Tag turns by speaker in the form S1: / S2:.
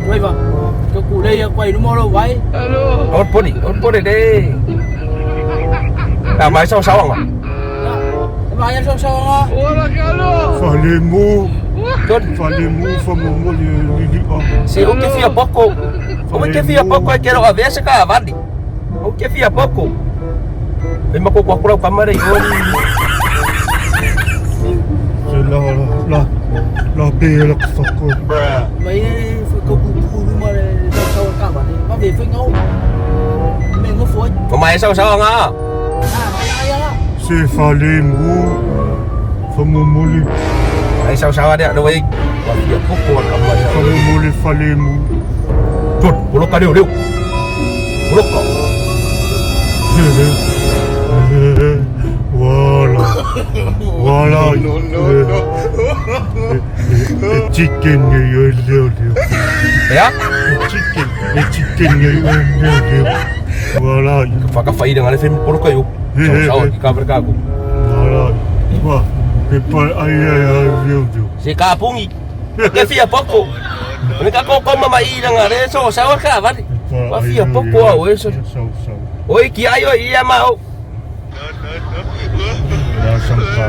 S1: Driver, cái cụ đây quay nó mua đâu vậy?
S2: Ôn poni, ôn poni đi. À mai sau sau à?
S1: Mà em sau sau á.
S3: Falemu,
S2: Chon.
S3: falemu, famomo le le le.
S2: Se o ke fia poko. O ke fia poko e kero a vesa ka avali. O ke fia poko. E ma ko kwa kura kamare o.
S3: C'est là, là, là, là, bela kufako.
S1: Mấy cái cụ cụ mà sau sau cả bạn mà về phải ngâu. Mình có phối.
S2: Ko mai sau sau nga.
S1: À, ai á.
S3: C'est falemu, famomo le,
S2: Ai sau sau ada do wei. Wa fia poko kamare.
S3: famomo le falemu.
S2: Chon, poloka leo leo. Poloka.
S3: Voilà. Voilà. Non, non, non. Chicken, yo, yo, yo.
S2: Ya?
S3: Chicken, chicken, yo, yo, yo. Voilà.
S2: Whakawhai nga le whemi poloka yo. Sau sau ki ka ka ko.
S3: Voilà. Wa, e pa ai ai ai yo yo.
S2: Se ka pungi. Ke fia poko. Ne ka ko ko mama i nga le so sau ka avali. Wa fia poko au e so.
S3: Sau sau.
S2: Oi ki ai o ia ma o.
S3: La sang pa.